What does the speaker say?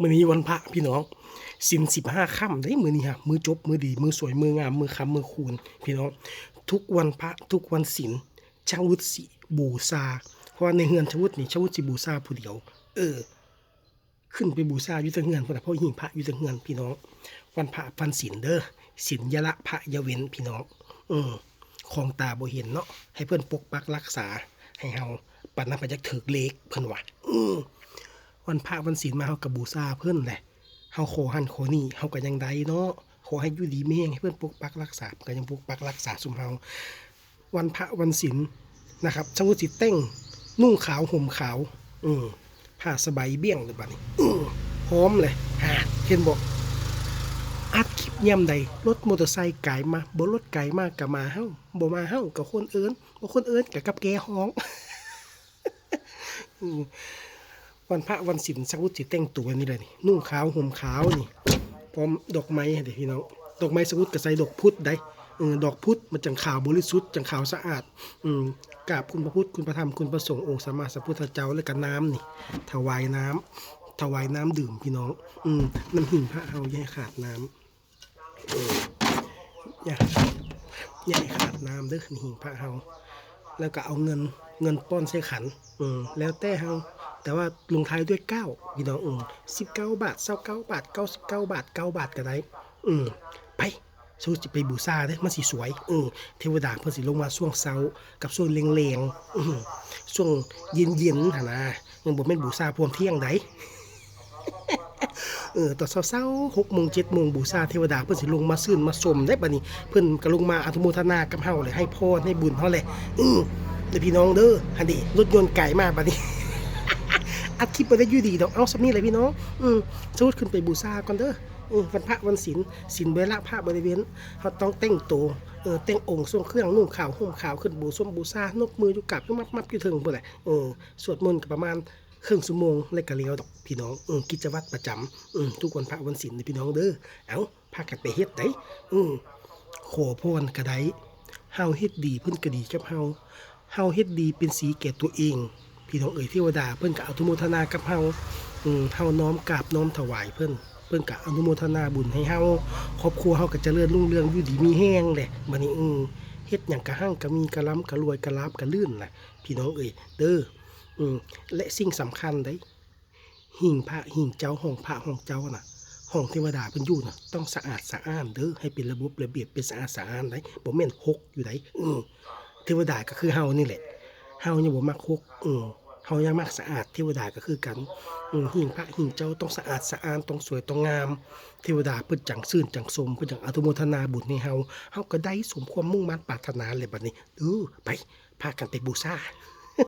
ມື້ນີ້ວັນພະພີ່ນ້ອງ ສິນສິບຫ້າຄ່ຳເດ້ມື້ນີ້ຮະ ມື້ຈົບ ມື້ດີ ມື້ສວຍ ມື້ງາມ ມື້ຄ້ຳ ມື້ຄູນ ພີ່ນ້ອງ. ທຸກວັນພະ ທຸກວັນສິນ ຊ່າງວຸດຊິບູຊາ ເພາະວ່າໃນເຮືອນຊ່າງວຸດນີ້ ຊ່າງວຸດຊິບູຊາຜູ້ດຽວ ເອີ ຂຶ້ນໄປບູຊາຢູ່ເທິງເຮືອນພຸ້ນນະ ເພາະຫິ້ງພະຢູ່ເທິງເຮືອນພີ່ນ້ອງ. ວັນພະວັນສິນເດີ ສິນຢ່າລະພະຢ່າເວັ້ນພີ່ນ້ອງ ເອີ ຂອງຕາບໍ່ເຫັນເນາະ ໃຫ້ເພິ່ນປົກປັກລັກສາໃຫ້ເຮົາ ປານນັ້ນພະຈັກຖືກເລກ ເພິ່ນວ່າ ເອີ ວັນພະວັນສິນມາເຮົາກະບູຊາເພິ່ນແຫຼະ ເຮົາຂໍຫັ້ນຂໍນີ້ເຮົາກະຍັງໄດ້ເນາະ ຂໍໃຫ້ຢູ່ດີມີແຮງ ໃຫ້ເພິ່ນປົກປັກລັກສາ ເພິ່ນກະຍັງປົກປັກລັກສາຊຸມເຮົາ. ວັນພະວັນສິນນະຄັບ ຊ່າງວຸດຊິແຕ່ງນຸ່ງຂາວຫົ່ມຂາວ ເອີ ຜ້າສະໄບບ້ຽງເລີຍບາດນີ້ ເອີ ພ້ອມເລີຍ ຫາ ເຫັນບໍ່ ອັດຄລິບຍາມໃດ ລົດມໍເຕີໄຊກາຍມາ ບໍ່ລົດໄກມາກະມາເຮົາ ບໍ່ມາເຮົາກະຄົນເອີ້ນ ບໍ່ຄົນເອີ້ນກະກັບແກຮ້ອງ. ວັນພະວັນສິນ ຊ່າງວຸດຊິແຕ່ງຕົວນີ້ແຫຼະນີ້ ນຸ່ງຂາວຫົ່ມຂາວນີ້ ພ້ອມດອກໄມ້ຫັ້ນເດ້ພີ່ນ້ອງ ດອກໄມ້ຊ່າງວຸດກະໃສ່ດອກພຸດໃດ ເອີ ດອກພຸດມັນຈັ່ງຂາວບໍລິສຸດ ຈັ່ງຂາວສະອາດ ເອີ ກາບຄຸນພະພຸດ ຄຸນພະທຳ ຄຸນພະສົງ ອົງສຳມາສຳພຸດທະເຈົ້າ ແລ້ວກະນ້ຳນີ້ ຖວາຍນ້ຳ ຖວາຍນ້ຳດື່ມພີ່ນ້ອງ ເອີ ນຳຫິ້ງພະເຮົາຢ່າໃຫ້ຂາດນ້ຳ. ເອີ ຢ່າ ຢ່າໃຫ້ຂາດນ້ຳເດີ ໃນຫິ້ງພະເຮົາ ແລ້ວກະເອົາເງິນ ເງິນປ້ອນໃສ່ຂັນ ເອີ ແລ້ວແຕ່ເຮົາ ແຕ່ວ່າລົງທ້າຍດ້ວຍເກົ້າ ພີ່ນ້ອງ ເອີ ສິບເກົ້າບາດ ຊາວເກົ້າບາດ ເກົ້າສິບເກົ້າບາດ ເກົ້າບາດກະໄດ້ ເອີ ໄປ ເຮົາຊິໄປບູຊາເດີ ມັນຊິສວຍ ເອີ ເທວະດາເພິ່ນຊິລົງມາຊ່ວງເຊົ້າກັບຊ່ວງແລງໆ ເອີ ຊ່ວງເຢັນໆຫັ້ນນາ ຍັງບໍ່ແມ່ນບູຊາພວມທ່ຽງໃດ. ເອີ ຕອນເຊົ້າໆ ຫົກໂມງ ເຈັດໂມງ ບູຊາເທວະດາເພິ່ນຊິລົງມາຊື່ນມາຊົມເດ້ ບາດນີ້ເພິ່ນກະລົງມາອະນຸໂມທະນາກັບເຮົາແຫຼະ ໃຫ້ພອນໃຫ້ບຸນເຮົາແຫຼະ ເອີ ເດີພີ່ນ້ອງເດີ ຫັ້ນເດ ລົດຍົນກາຍມາບາດນີ້ ອັດຄລິບບໍ່ໄດ້ຢູ່ດີດອກ ເອົາສ່ຳນີ້ແຫຼະພີ່ນ້ອງ ເອີ ສະຫຼຸບຂຶ້ນໄປບູຊາກ່ອນເດີ ເອີ ວັນພະວັນສິນ ສິນບໍ່ໄດ້ລະ ພະບໍ່ໄດ້ເວັ້ນ ເຮົາຕ້ອງແຕ່ງໂຕ ເອີ ແຕ່ງອົງຊົງເຄື່ອງ ນຸ່ງຂາວ ຫົ່ມຂາວ ຂຶ້ນບູຊົມບູຊາ ນົບມືຢູ່ກາບຢູ່ມັບໆ ຢູ່ເທິງພຸ້ນແຫຼະ ເອີ ສວດມົນກະປະມານ ເຄິ່ງຊົ່ວໂມງ ແລ້ວກະແລ້ວດອກພີ່ນ້ອງ ເອີ ກິດຈະວັດປະຈຳ ເອີ ທຸກວັນພະວັນສິນເດີພີ່ນ້ອງເດີ ເອົ້າ ພາກັນໄປເຮັດໃດ ເອີ ຂໍພອນກະໄດ້ ເຮົາເຮັດດີເພິ່ນກະດີກັບເຮົາ ເຮົາເຮັດດີເປັນສີແກ່ຕົວເອງ ພີ່ນ້ອງເອີຍ ເທວະດາເພິ່ນກະອະນຸໂມທະນາກັບເຮົາ ເອີ ເຮົານ້ອມກາບນ້ອມຖວາຍເພິ່ນ ເພິ່ນກະອະນຸໂມທະນາບຸນໃຫ້ເຮົາ ຄອບຄົວເຮົາກະຈະເລີນຮຸ່ງເຮືອງ ຢູ່ດີມີແຮງແຫຼະ ບາດນີ້ ເອີ ເຮັດຫຍັງກະຮັ່ງກະມີ ກະລ່ຳກະລວຍ ກະລາບກະລື່ນລະ ພີ່ນ້ອງເອີຍເດີ ເອີ ແລະສິ່ງສຳຄັນໃດ ຫິ້ງພະຫິ້ງເຈົ້າ ຫ້ອງພະຫ້ອງເຈົ້ານະ ຫ້ອງເທວະດາເພິ່ນຢູ່ນະ ຕ້ອງສະອາດສະອ້ານເດີ ໃຫ້ເປັນລະບົບລະບຽບ ເປັນສະອາດສະອ້ານໃດ ບໍ່ແມ່ນຮົກຢູ່ໃດ ເອີ ເທວະດາກະຄືເຮົານີ້ແຫຼະ ເຮົາຍັງບໍ່ມັກຮົກ ເອີ ເຮົາຍັງມັກສະອາດ ເທວະດາກະຄືກັນ ເອີ ຫິ້ງພະຫິ້ງເຈົ້າຕ້ອງສະອາດສະອ້ານ ຕ້ອງສວຍຕ້ອງງາມ ເທວະດາເພິ່ນຈັ່ງຊື່ນຈັ່ງຊົມ ເພິ່ນຈັ່ງອະນຸໂມທະນາບຸນໃຫ້ເຮົາ ເຮົາກະໄດ້ສົມຄວາມມຸ່ງມາດປາດຖະໜາແຫຼະ ບາດນີ້ ເອີ ໄປ ພາກັນໄປບູຊາ.